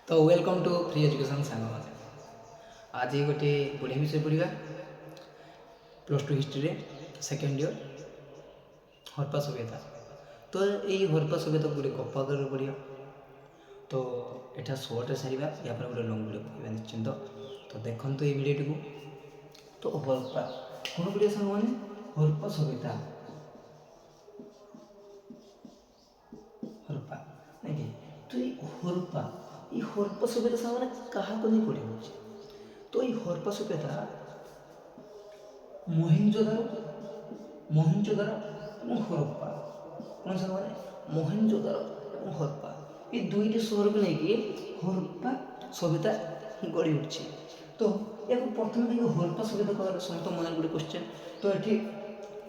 ତ welcome to free education ସାଙ୍ଗମାନେ। ଆଜି ଗୋଟିଏ ବଢ଼ିଆ ବିଷୟ ପଢ଼ିବା, ପ୍ଲସ୍ ଟୁ ହିଷ୍ଟ୍ରିରେ ସେକେଣ୍ଡ ଇୟର୍, ହରପ୍ପା ସଭ୍ୟତା। ତ ଏଇ ହରପ୍ପା ସଭ୍ୟତାକୁ ଗୋଟେ ଗପ ଆକାରରେ ପଢ଼ିବା। ତ ଏଇଟା ସର୍ଟରେ ସାରିବା, ୟା ପରେ ଗୋଟେ ଲଙ୍ଗ୍ ଭିଡ଼ିଓ ପଢ଼ିବା ନିଶ୍ଚିନ୍ତ। ତ ଦେଖନ୍ତୁ ଏଇ ଭିଡ଼ିଓଟିକୁ। ତ ହରପ୍ପା କ'ଣ ପଢ଼ିବା ସାଙ୍ଗମାନେ? ହରପ୍ପା ସଭ୍ୟତା, ହରପ୍ପା ନାଇଁ କି? ତ ଏଇ ହରପ୍ପା ସଭ୍ୟତା ସାଙ୍ଗମାନେ କାହାକୁ ନେଇ ପଢ଼ି ହେଉଛି? ତ ଏଇ ହରପ୍ପା ସଭ୍ୟତା ମହେଞ୍ଜୋଦାରୋ, ମହେଞ୍ଜୋଦାରୋ ଏବଂ ହରପ୍ପା। କ'ଣ ସାଙ୍ଗମାନେ? ମହେଞ୍ଜୋଦାରୋ ଏବଂ ହରପ୍ପା, ଏଇ ଦୁଇଟି ସହରକୁ ନେଇକି ହରପ୍ପା ସଭ୍ୟତା ଗଢ଼ି ଉଠିଛି। ତ ଏହାକୁ ପ୍ରଥମେ କାହିଁକି ହରପ୍ପା ସଭ୍ୟତା କୁହାଗଲା, ସମସ୍ତ ମନରେ ଗୋଟେ କ୍ୱେଶ୍ଚନ୍। ତ ଏଠି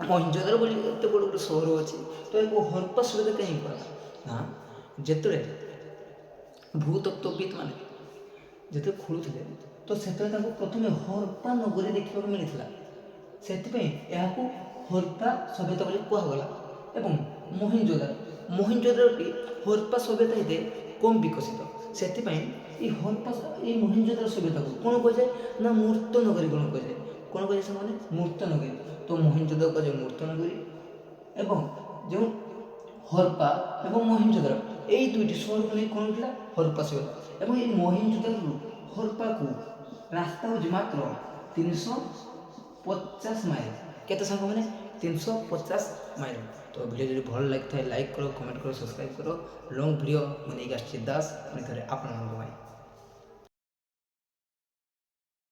ମହେଞ୍ଜୋଦାରୋ ବୋଲି ଏତେ ବଡ଼ ଗୋଟେ ସହର ଅଛି, ତ ଏହାକୁ ହରପ୍ପା ସଭ୍ୟତା କାହିଁକି କୁହାଗଲା ନା, ଯେତେବେଳେ ଭୂତତ୍ତ୍ୱବିତ୍ ମାନେ ଯେତେବେଳେ ଖୋଳୁଥିଲେ, ତ ସେତେବେଳେ ତାଙ୍କୁ ପ୍ରଥମେ ହରପ୍ପା ନଗରୀ ଦେଖିବାକୁ ମିଳିଥିଲା। ସେଥିପାଇଁ ଏହାକୁ ହରପ୍ପା ସଭ୍ୟତା ବୋଲି କୁହାଗଲା। ଏବଂ ମହେଞ୍ଜୋଦାରୋ, ମହେଞ୍ଜୋଦାରୋଟି ହରପ୍ପା ସଭ୍ୟତା ଏତେ କମ୍ ବିକଶିତ। ସେଥିପାଇଁ ଏଇ ମହେଞ୍ଜୋଦାରୋ ସଭ୍ୟତାକୁ କ'ଣ କୁହାଯାଏ ନା ମୃତ ନଗରୀ। କ'ଣ କୁହାଯାଏ? କ'ଣ କୁହାଯାଏ ସେମାନେ? ମୃତ ନଗରୀ। ତ ମହେଞ୍ଜୋଦାରୋ କୁହାଯାଏ ମୃତ ନଗରୀ ଏବଂ ଯେଉଁ ହରପ୍ପା ଏବଂ ମହେଞ୍ଜୋଦାରୋ, ଏଇ ଦୁଇଟି ସହରକୁ ନେଇ କ'ଣ ଥିଲା? ହରପ୍ପା ସଭ୍ୟତା। ଏବଂ ଏଇ ମହେଞ୍ଜୋଦାରୋରୁ ହରପ୍ପାକୁ ରାସ୍ତା ହେଉଛି ମାତ୍ର 350 ମାଇଲ। କେତେ ସାଙ୍ଗମାନେ? 350 ମାଇଲ। ତ ଭିଡ଼ିଓ ଯଦି ଭଲ ଲାଗିଥାଏ, ଲାଇକ୍ କର, କମେଣ୍ଟ କର, ସବସ୍କ୍ରାଇବ୍ କର। ଲଙ୍ଗ୍ ଭିଡ଼ିଓ ମୁଁ ନେଇକି ଆସିଛି ଦାସ ପୁଣି ଥରେ ଆପଣମାନଙ୍କ ପାଇଁ।